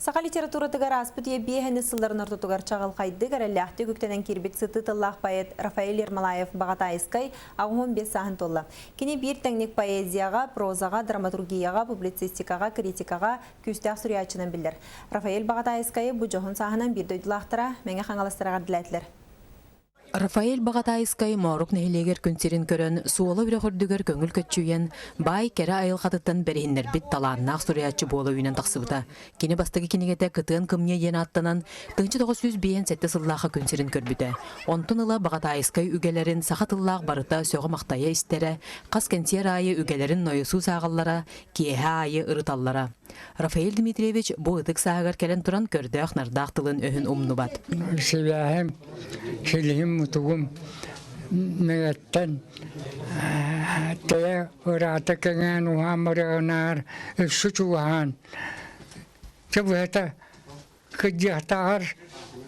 Саха литературатыгар ааспыт үйэ биэһэни сылларын ортотугар чаҕылхайдык, эрэллээхтик үктэнэн киирбит сытыы тыллаах поэт Рафаэль Ермолаев Баҕатаайыскай 85 сааһын туолла. Кини биир тэҥник поэзияҕа, прозаҕа, драматургияҕа, публицистикаҕа, критикаҕа күүстээх суруйааччынан биллэр. Рафаэль Баҕатаайыскайы бу дьоһун сааһынан биир дойдулаахтара Мэҥэ Хаҥаластара эҕэрдэлээтилэр. Рафаэль Баҕатаайыскай Моорук нэһилиэгэр күн сирин көрөн, суола үрэх үрдүгэр көҥүл көччүйэн, баай кэрэ айылҕатыттан бэриһиннэрбит талааннаах суруйааччы буола үүнэн тахсыбыта. Кини бастакы кинигэтэ Кытыан кымньыы диэн ааттанан, 1957 сыллаахха күн сирин көрбүтэ. Онтон ыла Баҕатаайыскай үгэлэрин саха тыллаах барыта сөҕө-махтайа истэрэ, хас кэнсиэр аайы үгэлэрин нойосуус ааҕаллара, киэһэ аайы ырыталлара. Рафаэль Дмитриевич бу ытык сааһыгар кэлэн туран көрдөөх-нардаах тылын-өһүн умнубат. Сибээһим, силиһим-мутугум Мэгэттэн тэйэ ыраата кэҥээн уһаан барыаҕынаар өссө чугаһаан чэ быһата кырдьыахтааҕар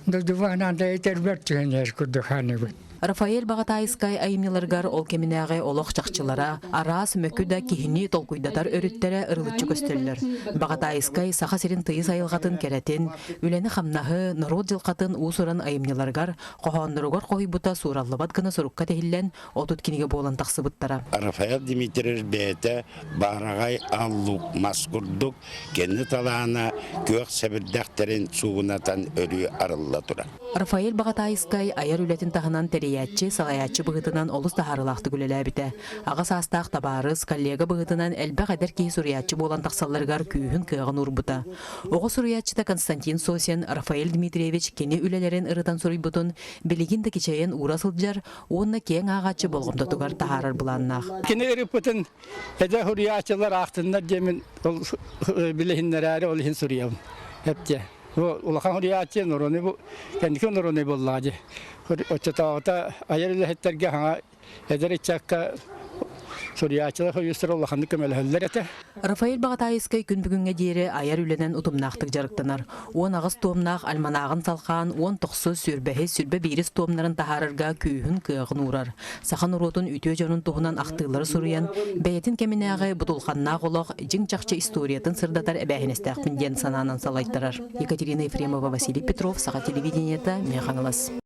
дойдубаһынан да этэрбэр түһэн иһэр курдук хааныбын. Рафаэль Баҕатаайыскай айымньыларыгар ол кэминээҕи олох чахчылара, араас мөкү да киһини толкуйдатар өрүттэрэ ырылыччы көстөллөр. Баҕатаайыскай Саха сирин тыйыс айылҕатын кэрэтин, үлэни-хамнаһы, норуот дьылҕатын уус-уран айымньыларыгар, хоһоонноругар хоһуйбута суураллыбат гына сурукка тиһиллэн, 30 кинигэ буолан тахсыбыттара. Рафаэль Дмитриевич бэйэтэ баараҕай аллук мас курдук Кини талаана күөх сэбирдэхтэрин суугунатан өрүү арылла турар. Рафаэль Баҕатаайыскай айар үлэтин таһынан тэрийээччи, салайааччы быһыытынан олус таһаарыылаахтык үлэлээбитэ. Аҕа саастаах табаарыс, коллега быһыытынан элбэх эдэр киһи суруйааччы буолан тахсалларыгар күүһүн-кыаҕын уурбута. Оҕо суруйааччыта Константин Сосин Рафаэль Дмитриевич кини үлэлэрин ырытан суруйбутун билигин да кичэйэн уура сылдьар уонна киэҥ ааҕааччы болҕомтотугар таһаарар былааннаах. Кини ырыппытын Эдэр суруйааччылар аахтыннар диэмин ол билиһиннэрээри ол иһин суруйабын. Эптиэ. Бу улахан суруйааччы норуону бу кэнники норуону буоллаҕа дии. Оччотооҕута айар үлэһиттэргэ хаҥа эдэр ыччакка суруйааччылар союзтара улаханнык көмөлөһөллөр этэ. Рафаэль Баҕатаайыскай күн бүгүҥҥэ диэри айар үлэнэн утумнаахтык дьарыктанар. 18 туомнаах альманааҕын салҕаан 19, сүүрбэһис, сүүрбэ биирис туомнарын таһаарарга күүһүн-кыаҕын уурар. Саха норуотун үтүө дьонун туһунан ахтыылары суруйан, бэйэтин кэминээҕи бутулханнаах олох дьиҥ-чахчы историятын сырдатар эбээһинэстээхпин диэн санаанан салайтарар. Екатерина Ефремова, Василий Петров, Саха телевидениета, Мэҥэ Хаҥалас.